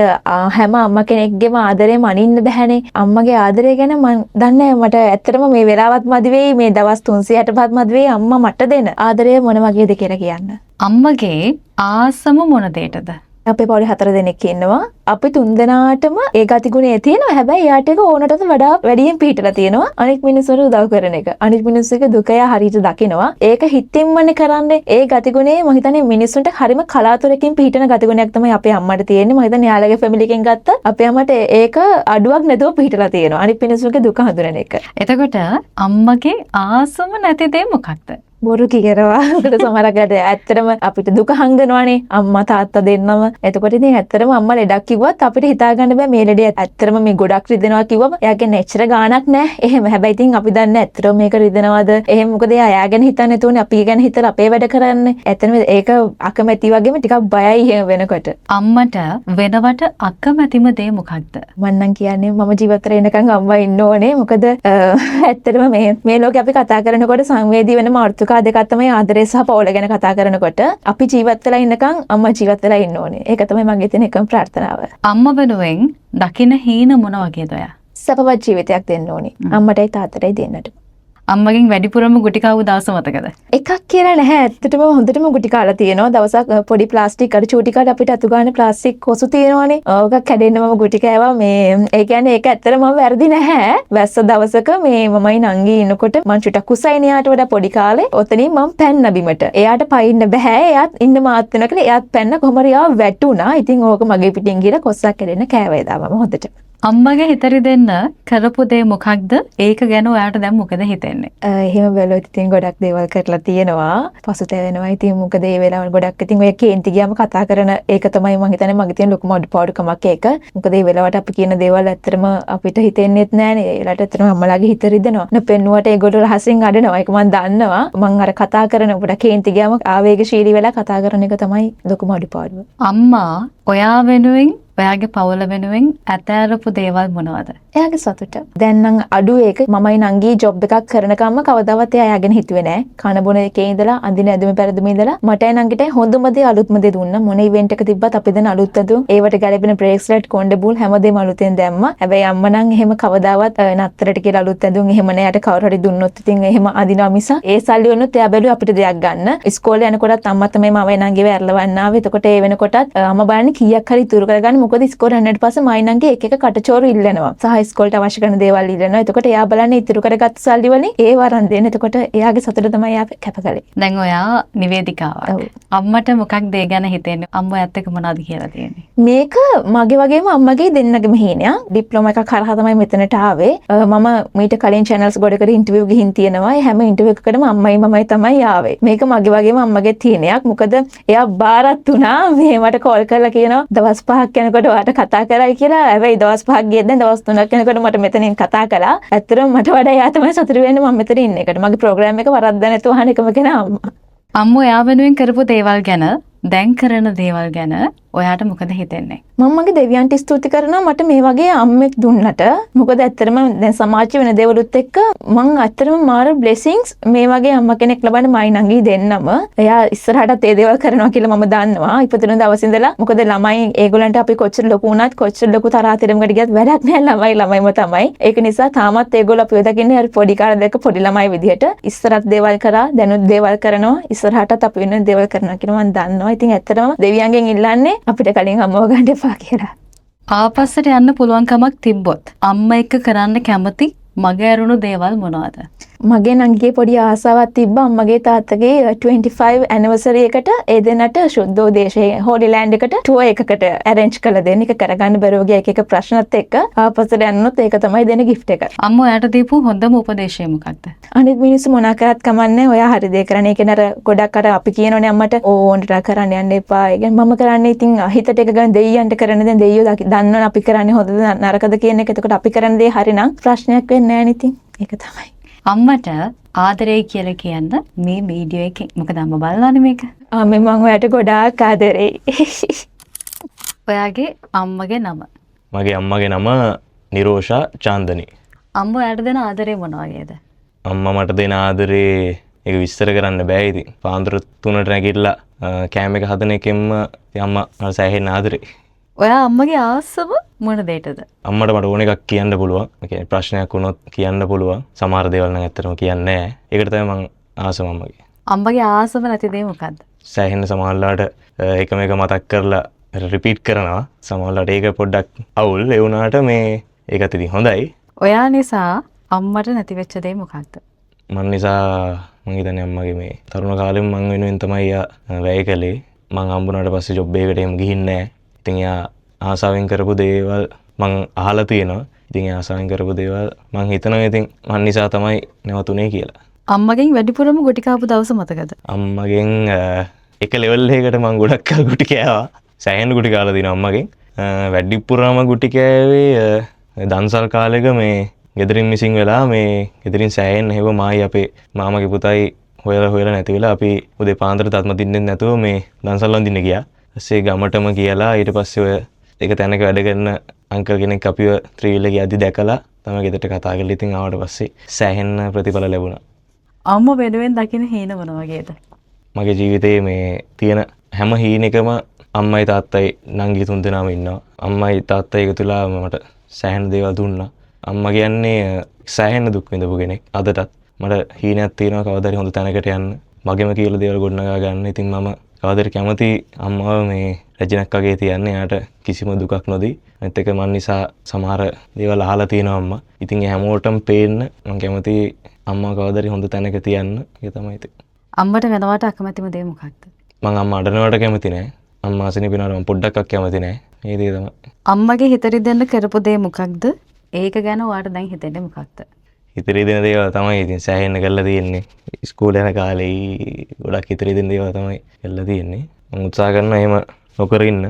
හැම අම්මා කෙනෙක්ගේම ආදරේ මනින්න බැහැනේ. අම්මගේ ආදරය ගැන මං දන්නේ නැහැ. මට ඇත්තටම මේ වෙලාවත් මදි වෙයි, මේ දවස් 365ත් මදි වෙයි අම්මා මට දෙන ආදරය මොන වගේද කියලා කියන්න. අම්මගේ ආසම මොන දෙයටද? අපේ පවුලේ 4 දෙනෙක් ඉන්නවා. අපි 3 දෙනාටම ඒ ගතිගුණය තියෙනවා. හැබැයි එයාට ඒක ඕනටත් වඩා වැඩියෙන් පිහිටලා තියෙනවා. අනිත් මිනිස්සුන්ට උදව් කරන එක. අනිත් මිනිස්සුගේ දුක එයා හරියට දකිනවා. ඒක හිතින්මනේ කරන්නේ. ඒ ගතිගුණය මං හිතන්නේ මිනිස්සුන්ට හරිම කලාතුරකින් පිහිටන ගතිගුණයක් තමයි අපේ අම්මට තියෙන්නේ. මං හිතන්නේ එයාලගේ ෆැමිලි එකෙන් ගත්ත අපේ අම්මට ඒක අඩුවක් නැතුව පිහිටලා තියෙනවා. අනිත් මිනිස්සුන්ගේ දුක හඳුනන එක. එතකොට අම්මගේ ආසම නැති දේ මොකක්ද? බොරු කියනවා. මොකද සමහරක් වෙලාවට ඇත්තටම අපිට දුක හංගනවානේ අම්මා තාත්තා දෙන්නම. එතකොට ඉතින් ඇත්තටම අම්මා ලෙඩක් කිව්වත් අපිට හිතා ගන්න බෑ මේ ලෙඩේ ඇත්තටම මේ ගොඩක් රිදෙනවා කිව්වම එයා කියන්නේ එච්චර ගාණක් නෑ. එහෙම. හැබැයි ඉතින් අපි දන්නේ ඇත්තටම මේක රිදෙනවද? එහෙම මොකද එයා එයා ගැන හිතන්නේ නැතුවනේ අපි ගැන හිතලා අපේ වැඩ කරන්නේ. ඇත්තටම ඒක අකමැති වගේම ටිකක් බයයි එහෙම වෙනකොට. අම්මට වෙනවට අකමැතිම දේ මොකක්ද? මං නම් කියන්නේ මම ජීවිතේ එනකන් අම්මා ඉන්න ඕනේ. මොකද ඇත්තටම මේ ලෝකේ අපි කතා කරනකොට සංවේදී වෙන මාතෘකා ලංකා දෙකක් තමයි ආදරය සහ පවුල ගැන කතා කරනකොට. අපි ජීවත් වෙලා ඉන්නකම් අම්මා ජීවත් වෙලා ඉන්න ඕනේ. ඒක තමයි මගේ තියෙන එකම ප්‍රාර්ථනාව. අම්මා වෙනුවෙන් දකින හීන මොන වගේද ඔයා? සැපවත් ජීවිතයක් දෙන්න ඕනේ. අම්මටයි තාත්තටයි දෙන්නට. අම්මගෙන් වැඩිපුරම ගුටි කාපු දවස මතකද? එකක් කියලා නැහැ. ඇත්තටම හොඳටම ගුටි කාලා තියෙනවා. දවසක් පොඩි ප්ලාස්ටික් අර චූටි කාලේ අපිට අතු ගන්න ප්ලාස්ටික් කොසු තියෙනවනේ. ඕක කැඩෙන්න මම ගුටි කෑවා. මේ ඒ කියන්නේ ඒක ඇත්තටම මම වැරදි නැහැ. වැස්ස දවසක මේ මමයි නංගි ඉන්නකොට මං චුට්ටක් උසයිනේ එයාට වඩා පොඩි කාලේ. ඔතනින් මං පැන්න බිමට. එයාට පයින්න බෑ. එයාත් ඉන්න මාත් වෙනවා කියලා එයාත් පැන්න කොහොම හරි එයා වැටුණා. ඉතින් ඕක මගේ පිටින් ගිහලා කොස්සක් කැඩෙන්න කෑවා එදා මම හොඳට. අම්මගේ හිත රිදෙන්න කරපු දේ මොකක්ද? ඒක ගැන ඔයාට දැන් මොකද හිතෙන්නේ? එහෙම බැලුවොත් ඉතින් ගොඩක් දේවල් කරලා තියෙනවා. පසුතැවෙනවා. ඉතින් මොකද ඒ වෙලාවල ගොඩක් ඉතින් ඔය කේන්ති ගියාම කතා කරන ඒක තමයි මං හිතන්නේ මගේ තියෙන ලොකුම අඩුපාඩුකමක් ඒක. මොකද ඒ වෙලාවට අපි කියන දේවල් ඇත්තටම අපිට හිතෙන්නෙත් නෑනේ. ඒ වෙලාවට ඇත්තටම අම්මලාගේ හිත රිදෙනවා. නොපෙන්නුවට ඒගොල්ලෝ රහසින් අඬනවා. ඒක මං දන්නවා. මං අර කතා කරන පොඩක් කේන්ති ගියාම ආවේගශීලී වෙලා කතා කරන එක තමයි ලොකුම අඩුපාඩුව. අම්මා ඔයා වෙනුවෙන් ඔයාගේ පවුල වෙනුවෙන් ඇතෑරපු දේවල් මොනවද? එයාගේ සතුට. දැන් නම් අඩු ඒක. මමයි නංගි ජොබ් එකක් කරනකම්ම කවදාවත් එයා එයා ගැන හිතුවේ නෑ. කන බොන එකේ ඉඳලා අඳින ඇඳුම පැළඳුම ඉඳලා මටයි නංගිටයි හොඳම දේ අලුත්ම දේ දුන්නා. මොන ඉවෙන්ට් එක තිබ්බත් අපි දෙන අලුත් ඇඳුම්, ඒවට ගැලපෙන බ්‍රේස්ලට්, කොණ්ඩ බුල් හැමදේම අලුතෙන් දැම්මා. හැබැයි අම්මා නම් එහෙම කවදාවත් නත්තරට කියලා අලුත් ඇඳුම් එහෙම නෑ. එයාට කවුරු හරි දුන්නොත් ඉතින් එහෙම අඳිනවා මිස ඒ සල්ලි වුණොත් එයා බැලුවේ අපිට දෙයක් ගන්න. ඉස්කෝලේ යනකොටත් අම්මා තමයි මමයි නංගිව ඇරලවන්න ආවේ. එතකොට ඒ වෙනකොටත් අම්මා බලන්නේ කීයක් හරි ඉතුරු කරගන්න. මොකද ඉස්කෝලේ යන්නට පස්සේ මයි නංගි එක එක කටචෝරු ඉල්ලනවා. සහ ඉස්කෝලේට අවශ්‍ය කරන දේවල් ඉල්ලනවා. එතකොට එයා බලන්නේ ඉතුරු කරගත්ත සල්ලි වලින් ඒ වරන් දෙන්න. එතකොට එයාගේ සතුට තමයි එයා කැප කළේ. දැන් ඔයා නිවේදිකාවක්. අම්මට මොකක්ද ඒ ගැන හිතෙන්නේ? අම්මා ඔයත් එක්ක මොනවද කියලා තියෙන්නේ? මේක මගේ වගේම අම්මගේ දෙන්නගේම හීනයක්. ඩිප්ලෝමා එකක් හරහා තමයි මෙතනට ආවේ. මම මීට කලින් චැනල්ස් ගොඩකට ඉන්ටර්විව් ගිහින් තියෙනවා. ඒ හැම ඉන්ටර්විව් එකකටම අම්මයි මමයි තමයි ආවේ. මේක මගේ වගේම අම්මගේ හීනයක්. මොකද එයා බාරත් වුණා. මේ මට කෝල් කරලා කියනවා දවස් 5ක් යනකොට ඔයාට කතා කරයි කියලා. හැබැයි දවස් 5ක් ගියත් දැන් දවස් 3ක් යනකොට මට මෙතනින් කතා කළා. ඇත්තටම මට වඩා එයා තමයි සතුටු වෙන්නේ මම මෙතන ඉන්න එකට. මගේ ප්‍රෝග්‍රෑම් එක වරද්දා නැතුව අහන එකම කෙනා අම්මා. අම්මෝ ඔයා වෙනුවෙන් කරපු දේවල් ගැන, දැන් කරන දේවල් ගැන ඔයාට මොකද හිතෙන්නේ? මම මගේ දෙවියන්ට ස්තුති කරනවා මට මේ වගේ අම්මෙක් දුන්නට. මොකද ඇත්තටම දැන් සමාජයේ වෙන දේවලුත් එක්ක මං ඇත්තටම මාර බ්ලෙසිංස් මේ වගේ අම්මා කෙනෙක් ලබන්න මයි නංගි දෙන්නම. එයා ඉස්සරහටත් ඒ දේවල් කරනවා කියලා මම දන්නවා. ඉපදුන දවස් ඉඳලා මොකද ළමයි ඒගොල්ලන්ට අපි කොච්චර ලොකු වුණත් කොච්චර ලොකු තරහා තිරමකට ගියත් වැඩක් නෑ, ළමයි ළමයිම තමයි. ඒක නිසා තාමත් ඒගොල්ලෝ අපිව දකින්නේ අර පොඩි කාලේ දැක්ක පොඩි ළමයි විදිහට. ඉස්සරත් දේවල් කරා, දැනුත් දේවල් කරනවා, ඉස්සරහටත් අපි වෙනුවෙන් දේවල් කරනවා කියලා මං දන්නවා. ඉතින් ඇත්තටම දෙවියන්ගෙන් ඉල්ලන්නේ අපිට කලින් අම්මව ගන්න එපා කියලා. ආපස්සට යන්න පුළුවන්කමක් තිබ්බොත් අම්මා එක්ක කරන්න කැමති මග ඇරුණු දේවල් මොනවද? මගේ නංගිගේ පොඩි ආසාවක් තිබ්බ අම්මගේ තාත්තගේ 25 ඇනිවර්සරි එකට ඒ දෙන්නට ශුද්ධෝ දේශයේ හෝලි ලෑන්ඩ් එකට ටුවර් එකකට ඇරේන්ජ් කරලා දෙන්න. ඒක කරගන්න බැරුව ගියා එක එක ප්‍රශ්නත් එක්ක. ආපස්සට යන්නොත් ඒක තමයි දෙන ගිෆ්ට් එක. අම්මා ඔයාට දීපු හොඳම උපදේශය මොකක්ද? අනිත් මිනිස්සු මොනා කරත් කමන්නේ ඔයා හරි දේ කරන්නේ. ඒ කියන්නේ අර ගොඩක් අර අපි කියනෝනේ අම්මට ඕන්ට කරන්න යන්න එපා. ඒ කියන්නේ මම කරන්නේ ඉතින් හිතට එක ගන්න දෙයියන්ට කරන දැන් දෙයියෝ දන්නවනේ අපි කරන්නේ හොඳද නරකද කියන එක. එතකොට අපි කරන දේ හරි නම් ප්‍රශ්නයක් වෙන්නේ නැහැ නේ ඉතින්. ඒක තමයි. අම්මට ආදරේ කියලා කියන්න මේ වීඩියෝ එකෙන්. මොකද අම්මා බලනවානේ මේක. අම්මේ මං ඔයාට ගොඩාක් ආදරේ. ඔයාගේ අම්මගේ නම? මගේ අම්මගේ නම නිරෝෂා චාන්දනි. අම්මා ඔයාට දෙන ආදරේ මොන වගේද? අම්මා මට දෙන ආදරේ ඒක විස්තර කරන්න බෑ ඉතින්. පාන්දර 3ට නැගිටලා කෑම එක හදන එකෙන්ම ඉතින් අම්මා මට සෑහෙන ආදරේ. ඔයා අම්මගේ ආසම මොන දෙයටද? අම්මට මට ඕන එකක් කියන්න පුළුවන්. ඒ කියන්නේ ප්‍රශ්නයක් වුණොත් කියන්න පුළුවන්. සමහර දේවල් නම් ඇත්තටම කියන්නේ නෑ. ඒකට තමයි මං ආසම අම්මගේ. අම්මගේ ආසම නැති දේ මොකද්ද? සෑහෙන සමහරලාට එකම එක මතක් කරලා රිපීට් කරනවා. සමහරලාට ඒක පොඩ්ඩක් අවුල්. ඒ වුණාට මේ ඒකත් ඉතින් හොඳයි. ඔයා නිසා අම්මට නැති වෙච්ච දේ මොකක්ද? මං නිසා මං හිතන්නේ අම්මගේ මේ තරුණ කාලෙම මං වෙනුවෙන් තමයි එයා වැය කළේ. මං හම්බුනාට පස්සේ ජොබ් එකකට එහෙම ගිහින් නෑ. ඉතින් එයා ආසාවෙන් කරපු දේවල් මං අහලා තියෙනවා. ඉතින් ඒ ආසාවෙන් කරපු දේවල් මං හිතනවා ඉතින් මං නිසා තමයි නැවතුනේ කියලා. අම්මගෙන් වැඩිපුරම ගුටි කාපු දවස මතකද? අම්මගෙන් එක ලෙවල් එකකට මං ගොඩක් කල් ගුටි කෑවා. සෑහෙන ගුටි කාලා තියෙනවා අම්මගෙන්. වැඩිපුරම ගුටි කෑවේ දන්සල් කාලෙක මේ ගෙදරින් මිසින් වෙලා මේ ගෙදරින් සෑහෙන හෙව මායි අපේ මාමගේ පුතයි හොයලා හොයලා නැති වෙලා අපි උදේ පාන්දර තත්ම දින්නෙත් නැතුව මේ දන්සල් වඳින්න ගියා. ඊපස්සේ ගමටම කියලා ඊට පස්සේ ඔය එක තැනක වැඩ කරන අංකල් කෙනෙක් අපිව ත්‍රිවිල් එකේ යද්දි දැකලා තමයි ගෙදරට කතා කරලා ඉතින් ආවට පස්සේ සෑහෙන ප්‍රතිඵල ලැබුණා. අම්මා වෙනුවෙන් දකින හීන මොන වගේද? මගේ ජීවිතයේ මේ තියෙන හැම හීනෙකම අම්මයි තාත්තයි නංගි තුන් දෙනාම ඉන්නවා. අම්මයි තාත්තයි එකතු වෙලා මට සෑහෙන දේවල් දුන්නා. අම්මා කියන්නේ සෑහෙන දුක් විඳපු කෙනෙක්. අදටත් මට හීනයක් තියෙනවා කවදා හරි හොඳ තැනකට යන්න. මගෙම කියලා දේවල් ගොඩනගා ගන්න. ඉතින් මම කවදා හරි කැමති අම්මව මේ රැජිනක් වගේ තියන්න. එයාට කිසිම දුකක් නොදී. අනිත් එක මං නිසා සමහර දේවල් අහලා තියෙනවා අම්මා. ඉතින් ඒ හැමෝටම පේන්න මං කැමති අම්මා කවදා හරි හොඳ තැනක තියන්න. ඒක තමයි ඉතින්. අම්මට වෙනවට අකමැතිම දේ මොකක්ද? මං අම්මා අඬනවට කැමති නෑ. අම්මා අසනීප වෙනවට මං පොඩ්ඩක්වත් කැමති නෑ. ඒ දේ තමයි. අම්මගේ හිත රිදෙන්න කරපු දේ මොකක්ද? ඒක ගැන ඔයාට දැන් හිතෙන්නේ මොකක්ද? හිත රිදෙන දේවල් තමයි ඉතින් සෑහෙන්න කරලා තියෙන්නේ. ඉස්කෝලේ යන කාලේ ගොඩක් හිත රිදෙන දේවල් තමයි කරලා තියෙන්නේ. මං උත්සාහ කරනවා එහෙම නොකර ඉන්න.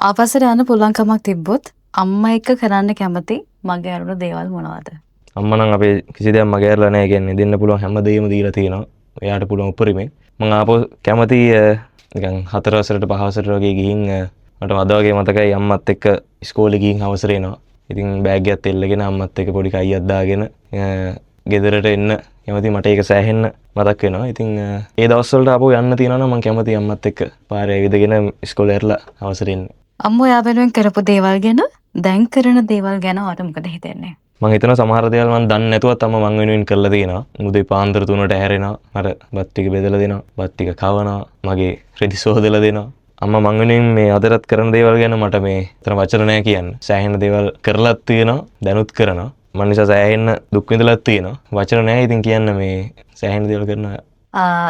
ආපස්සට යන්න පුළුවන්කමක් තිබ්බොත් අම්මා එක්ක කරන්න කැමති මගේ අරුණ දේවල් මොනවද? අම්මා නම් අපේ කිසි දෙයක් මගේ ඇරලා නෑ. කියන්නේ දෙන්න පුළුවන් හැම දෙයක්ම දීලා තියෙනවා. එයාට පුළුවන් උපරිමයෙන්. මං ආපහු කැමති නිකන් 4 වසරට 5 වසරට වගේ ගිහින් මට අද වගේ මතකයි අම්මත් එක්ක ඉස්කෝලේ ගිහින් හවසට එනවා. ඉතින් බෑග් එකත් එල්ලගෙන අම්මත් එක්ක පොඩි කයියක් දාගෙන ගෙදරට එන්න කැමති. මට ඒක සෑහෙන්න මතක් වෙනවා. ඉතින් ඒ දවස් වලට ආපහු යන්න තියෙනවා නම් මං කැමති අම්මත් එක්ක පාරේ ඇවිදගෙන ඉස්කෝලේ ඇරලා හවසට එන්න. අම්මා ඔයා වෙනුවෙන් කරපු දේවල් ගැන දැන් කරන දේවල් ගැන ඔයාට මොකද හිතෙන්නේ? මං හිතනවා සමහර දේවල් මං දන්නේ නැතුවත් අම්මා මං වෙනුවෙන් කරලා තියෙනවා. උදේ පාන්දර 3ට ඇහැරෙනවා. මට බත් ටික බෙදලා දෙනවා. බත් ටික කවනවා. මගේ රෙදි සෝදලා දෙනවා. අම්මා මං වෙනුවෙන් මේ අදටත් කරන දේවල් ගැන මට මේ තරම් වචන නෑ කියන්න. සෑහෙන දේවල් කරලත් තියෙනවා. දැනුත් කරනවා. මං නිසා සෑහෙන්න දුක් විඳලත් තියෙනවා. වචන නෑ ඉතින් කියන්න මේ සෑහෙන දේවල් කරනවා.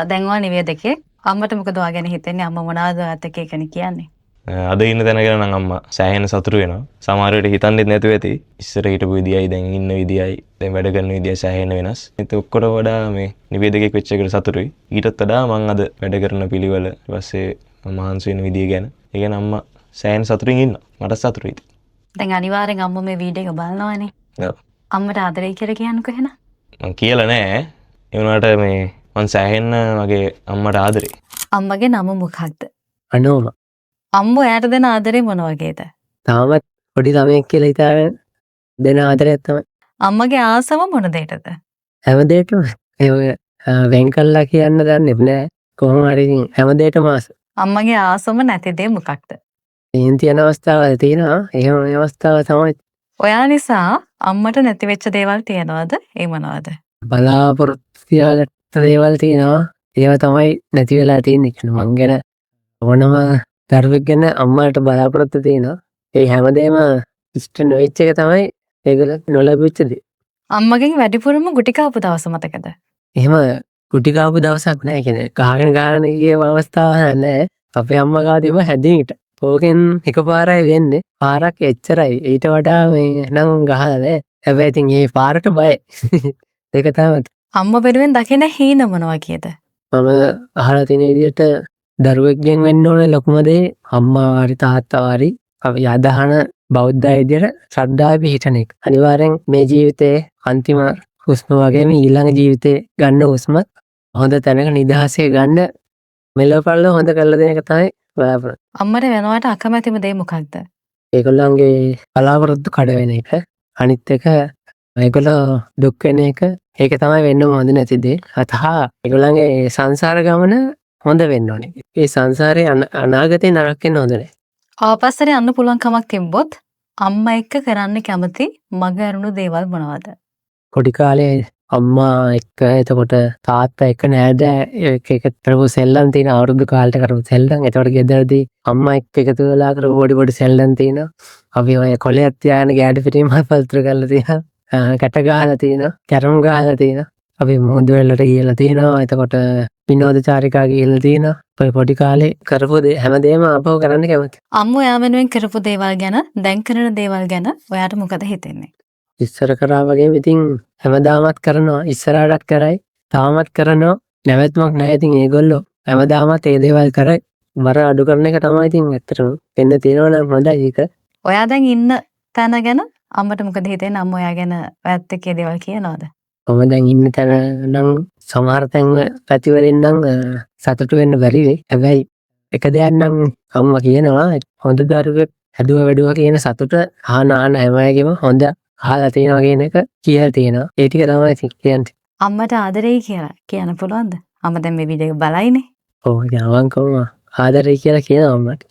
දැන් ඔයා නිවේදකයෙක්. අම්මට මොකද ඔයා ගැන හිතෙන්නේ? අම්මා මොනවද ඔයාත් එක්ක ඒ ගැන කියන්නේ? අද ඉන්න තැන ගැන නම් අම්මා සෑහෙන සතුටු වෙනවා. සමහර විට හිතන්නෙත් නැතුව ඇති. ඉස්සර හිටපු විදියයි දැන් ඉන්න විදියයි දැන් වැඩ කරන විදියයි සෑහෙන වෙනස්. ඒත් ඔක්කොට වඩා මේ නිවේදකයෙක් වෙච්ච එකට සතුටුයි. ඊටත් වඩා මං අද වැඩ කරන පිළිවෙල ඊට පස්සේ මං මහන්සි වෙන විදිය ගැන. ඒ ගැන අම්මා සෑහෙන සතුටින් ඉන්නවා. මටත් සතුටුයි ඉතින්. දැන් අනිවාර්යෙන් අම්මා මේ වීඩියෝ එක බලනවානේ. ඔව්. අම්මට ආදරේ කියලා කියන්නකෝ එහෙනම්. මං කියලා නෑ. ඒ වුණාට මේ මං සෑහෙන්න මගේ අම්මට ආදරේ. අම්මගේ නම මොකක්ද? අනෝම. අම්මා ඔයාට දෙන ආදරේ මොන වගේද? තාමත් පොඩි ළමයෙක් කියලා හිතාගෙන දෙන ආදරයක් තමයි. අම්මගේ ආසම මොන දෙයටද? හැම දෙයකම ඒ වෙන් කළා කියන්න දන්නේ නෑ. කොහොම හරි ඉතින් හැම දෙයකටම ආස. අම්මගේ ආසම නැති දේ මොකක්ද? එහෙන් තියෙන අවස්ථාවල් තියෙනවා. එහෙම මේ අවස්ථාව තමයි. ඔයා නිසා අම්මට නැති වෙච්ච දේවල් තියෙනවද? ඒ මොනවද? බලාපොරොත්තු තියාගත්ත දේවල් තියෙනවා. ඒවා තමයි නැති වෙලා තියෙන්නේ. කියන්නේ මං ගැන ඕනම දරුවෙක් ගැන අම්මාට බලාපොරොත්තු තියෙනවා. ඒ හැමදේම ඉෂ්ට නොවෙච්ච එක තමයි ඒගොල්ලෝ නොලැබිච්ච දේ. අම්මගෙන් වැඩිපුරම ගුටි කාපු දවස මතකද? එහෙම ගුටි කාපු දවසක් නෑ. කියන්නේ ගහගෙන ගහගෙන ගිය අවස්ථාවක් නෑ. අපේ අම්මා ගාව තිබ්බ හැදිනීට. ඕකෙන් එකපාරයි වෙන්නේ. පාරක් එච්චරයි. ඊට වඩා මේ නම් ගහලා නෑ. හැබැයි ඉතින් ඒ පාරට බයයි. ඒක තමයි. අම්මා වෙනුවෙන් දකින හීන මොන වගේද? මම අහලා තියෙන විදිහට දරුවෙක්ගෙන් වෙන්න ඕන ලොකුම දේ අම්මා හරි තාත්තා හරි අපි අදහන බෞද්ධ අය විදිහට ශ්‍රද්ධාවේ පිහිටන එක. අනිවාර්යෙන් මේ ජීවිතේ අන්තිම හුස්ම වගේම ඊළඟ ජීවිතේ ගන්න හුස්මත් හොඳ තැනක නිදහසේ ගන්න මෙලොව පරලොව හොඳ කරලා දෙන එක තමයි බලාපොරොත්තු. අම්මට වෙනවට අකමැතිම දේ මොකක්ද? ඒගොල්ලන්ගේ බලාපොරොත්තු කඩ වෙන එක. අනිත් එක ඒගොල්ලෝ දුක් වෙන එක. ඒක තමයි වෙන්න හොඳ නැති දේ. අතහ ඒගොල්ලන්ගේ සංසාර ගමන හොඳ වෙන්න ඕනේ. ඒ සංසාරේ අනාගතේ නරක වෙන්න හොඳ නෑ. ආපස්සට යන්න පුළුවන් කමක් තිබ්බොත් අම්මා එක්ක කරන්න කැමති මග ඇරුණු දේවල් මොනවද? පොඩි කාලේ අම්මා එක්ක එතකොට තාත්තා එක්ක නෑදෑ එක්ක එක කරපු සෙල්ලම් තියෙන අවුරුදු කාලෙට කරපු සෙල්ලම්. එතකොට ගෙදරදී අම්මා එක්ක එකතු වෙලා කරපු පොඩි පොඩි සෙල්ලම් තියෙනවා. අපි ඔය කොළයක් තියාගෙන ගෑඩ පිටින් මල් පත්‍ර කරලා තියෙනවා. කැට ගහලා තියෙනවා. කැරම් ගහලා තියෙනවා. අපි මුහුදු වෙලට ගිහලා තියෙනවා. එතකොට විනෝද චාරිකා ගිහලා තියෙනවා. ඔය පොඩි කාලේ කරපු දේ හැමදේම ආපහු කරන්න කැමතියි. අම්මා ඔයා වෙනුවෙන් කරපු දේවල් ගැන දැන් කරන දේවල් ගැන ඔයාට මොකද හිතෙන්නේ? ඉස්සර කරා වගේම ඉතින් හැමදාමත් කරනවා. ඉස්සරහටත් කරයි. තාමත් කරනවා. නැවැත්මක් නැහැ. ඉතින් ඒගොල්ලෝ හැමදාමත් ඒ දේවල් කරයි. බර අඩු කරන එක තමයි ඉතින් ඇත්තටම වෙන්න තියෙනවා නම් හොඳයි ඒක. ඔයා දැන් ඉන්න තැන ගැන අම්මට මොකද හිතෙන්නේ? අම්මා ඔයා ගැන ඔයත් එක්ක ඒ දේවල් කියනවද? මම දැන් ඉන්න තැන නම් සමහර තැන් පැතිවලින් නම් සතුටු වෙන්න බැරි වෙයි. හැබැයි එක දෙයක් නම් අම්මා කියනවා හොඳ දරුවෙක් හැදුවා වැඩුවා කියන සතුට අහන අහන හැම අයගේම හොඳ අහලා තියෙනවා කියන එක කියලා තියෙනවා. ඒ ටික තමයි ඉතින් කියන්නේ. අම්මට ආදරෙයි කියලා කියන්න පුළුවන්ද? අම්මා දැන් මේ වීඩියෝ එක බලයිනේ. ඔව්, ඉතින් අවංකවම ආදරෙයි කියලා කියනවා අම්මට.